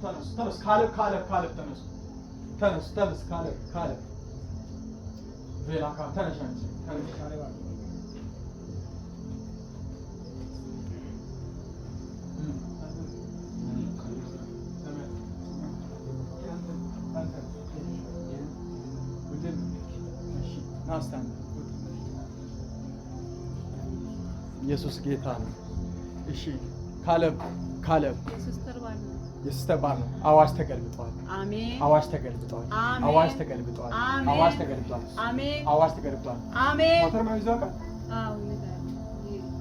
ተነሱ፣ ተነሱ። ካሌብ፣ ካሌብ፣ ካሌብ ተነሱ፣ ተነሱ፣ ተነስ። ካሌብ፣ ካሌብ ቬላካ ተነሽ፣ አንቺ ተነሽ። አንተ ወንድም፣ እሺ፣ ና እስቲ አንተ። ኢየሱስ ጌታ ነው። እሺ ካሌብ፣ ካሌብ። የ sister ባል ነው። የ sister ባል ነው። አዋጅ ተገልብጧል። አሜን። አዋጅ ተገልብጧል። አሜን። አዋጅ ተገልብጧል። አሜን። አዋጅ ተገልብጧል። አሜን። አዋጅ ተገልብጧል። አሜን። ሞተር ነው ይዞ ቃል አዎ ይመጣል።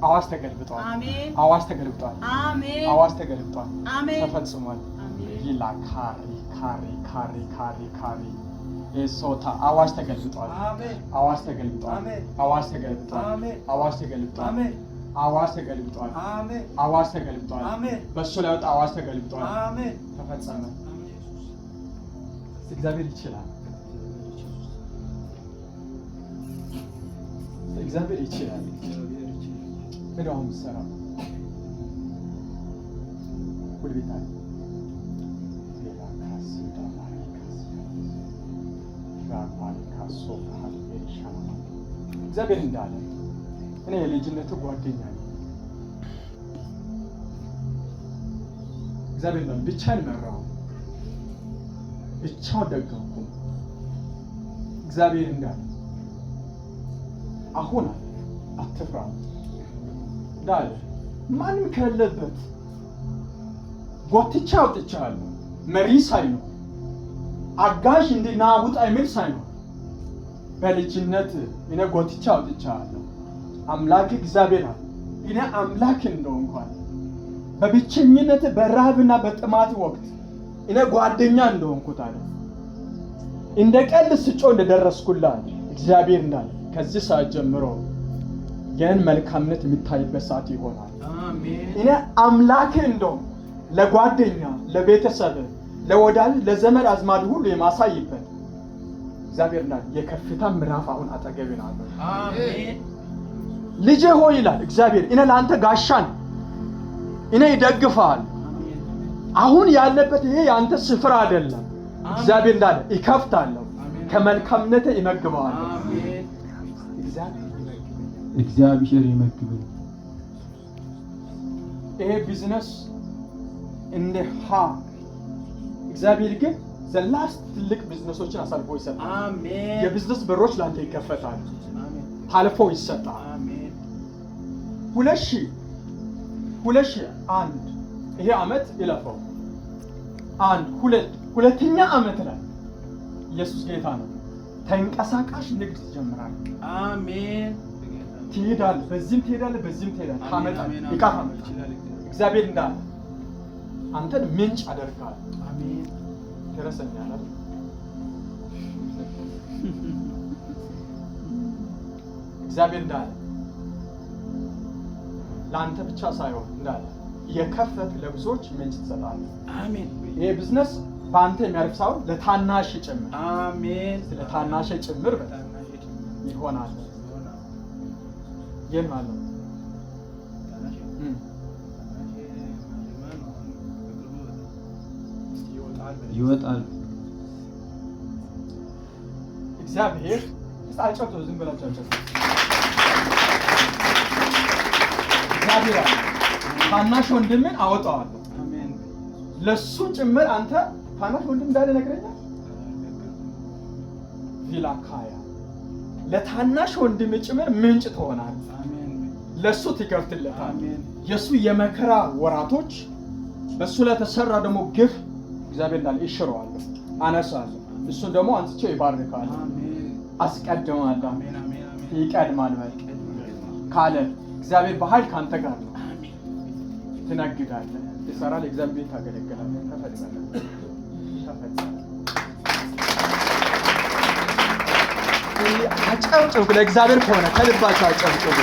አዋጅ ተገልብጧል። አሜን። አዋጅ ተገልብጧል። አሜን። አዋጅ ተገልብጧል። አሜን። ተፈጽሟል። አሜን። ይላ ካሪ ካሪ ካሪ ካሪ ካሪ ኤሶታ አዋጅ ተገልብጧል። አሜን። አዋጅ ተገልብጧል። አሜን። አዋጅ ተገልብጧል። አሜን። አዋጅ ተገልብጧል። አሜን። አዋጅ ተገልብጧል። አሜን። አዋጅ ተገልብጧል። አሜን። በእሱ ላይ ወጣ አዋጅ ተገልብጧል። አሜን። ተፈጸመ። እግዚአብሔር ይችላል። እግዚአብሔር ይችላል። ምንድን ነው አሁን የምትሰራው? ጉልቤት አለ። ሌላ ካሲ ዳማሪ ካሲ ራፓሪ ካሶ ካል ኤሪሻና። እግዚአብሔር እንዳለ እኔ የልጅነቱ ጓደኛ ነኝ። እግዚአብሔር እንዳለ ብቻዬን መራው፣ ብቻው ደገምኩ። እግዚአብሔር እንዳለ አሁን አለ አትፍራ እንዳለ ማንም ከሌለበት ጎትቼ አውጥቼሃለሁ። መሪ ሳይኖር፣ አጋዥ እንዲህ ና ውጣ የሚል ሳይኖር በልጅነት እኔ ጎትቼ አውጥቼሃለሁ። አምላክ እግዚአብሔር አለ እኔ አምላክ እንደሆንኩ አለ። በብቸኝነት በረሃብና በጥማት ወቅት እኔ ጓደኛ እንደሆንኩት አለ። እንደ ቀልድ ስጮህ እንደደረስኩልህ አለ። እግዚአብሔር እንዳለ ከዚህ ሰዓት ጀምሮ የኔን መልካምነት የሚታይበት ሰዓት ይሆናል። አሜን። እኔ አምላክ እንደሆንኩ ለጓደኛ፣ ለቤተሰብ፣ ለወዳጅ፣ ለዘመድ አዝማድ ሁሉ የማሳይበት እግዚአብሔር እንዳለ የከፍታ ምዕራፍ አሁን አጠገቤ ነው አለ። አሜን። ልጄ ሆይ ይላል እግዚአብሔር፣ እኔ ለአንተ ጋሻ ነኝ፣ እኔ ይደግፍሃል። አሜን። አሁን ያለበት ይሄ የአንተ ስፍራ አይደለም። እግዚአብሔር እንዳለ ይከፍታለሁ፣ አሜን። ከመልካምነቴ ይመግበዋለሁ። አሜን። እግዚአብሔር ይመግበኛል። እግዚአብሔር ይመግበኝ። ይሄ ቢዝነስ እንደ ሃ እግዚአብሔር ግን the last ትልቅ ቢዝነሶችን አሳልፎ ይሰጣል። አሜን። የቢዝነስ በሮች ለአንተ ይከፈታሉ፣ አሜን። ታልፎ ይሰጣል። አሜን። 2001 ይሄ ዓመት ይለፈው አንድ ሁለት ሁለተኛ ዓመት ላይ ኢየሱስ ጌታ ነው። ተንቀሳቃሽ ንግድ ትጀምራለህ። አሜን። ትሄዳለህ፣ በዚህም ትሄዳለህ፣ በዚህም ትሄዳለህ፣ ታመጣለህ፣ ዕቃ ታመጣለህ። እግዚአብሔር እንዳለ አንተን ምንጭ አደርጋለሁ። አሜን። ትረሰኛለህ አይደል? እግዚአብሔር እንዳለ ለአንተ ብቻ ሳይሆን እንዳለ የከፈት ለብዙዎች ምንጭ ትሰጣለህ። አሜን። ይሄ ቢዝነስ በአንተ የሚያርፍ ሳይሆን ለታናሽ ጭምር አሜን። ለታናሽ ጭምር ይሆናል። ይህን ማለት ነው። ይወጣል። እግዚአብሔር እስቲ አጨብጭቡ፣ ዝም ብላችሁ አጨብጭቡ። እግዚአብሔር አለ ታናሽ ወንድምን አወጣዋለሁ አሜን። ለሱ ጭምር። አንተ ታናሽ ወንድም እንዳለ ነግረኛል። ቪላካያ ለታናሽ ወንድም ጭምር ምንጭ ትሆናለህ። አሜን። ለሱ ትከፍትለታል። አሜን። የሱ የመከራ ወራቶች በሱ ላይ ተሰራ ደግሞ ግፍ እግዚአብሔር እንዳለ ይሽረዋለሁ፣ አነሳለሁ። እሱን ደግሞ አንስቼ ይባርካለሁ፣ አሜን። አስቀድማለሁ። አሜን። አሜን። አሜን። ይቀድማል በል ካለ እግዚአብሔር በኃይል ከአንተ ጋር ነው። ትነግዳለህ፣ ትሰራለህ፣ እግዚአብሔር ቤት ታገለግላለህ። ተፈጸመ፣ ተፈጸመ። አጨብጭቡ፣ ለእግዚአብሔር ከሆነ ከልባችሁ አጨብጭቡ።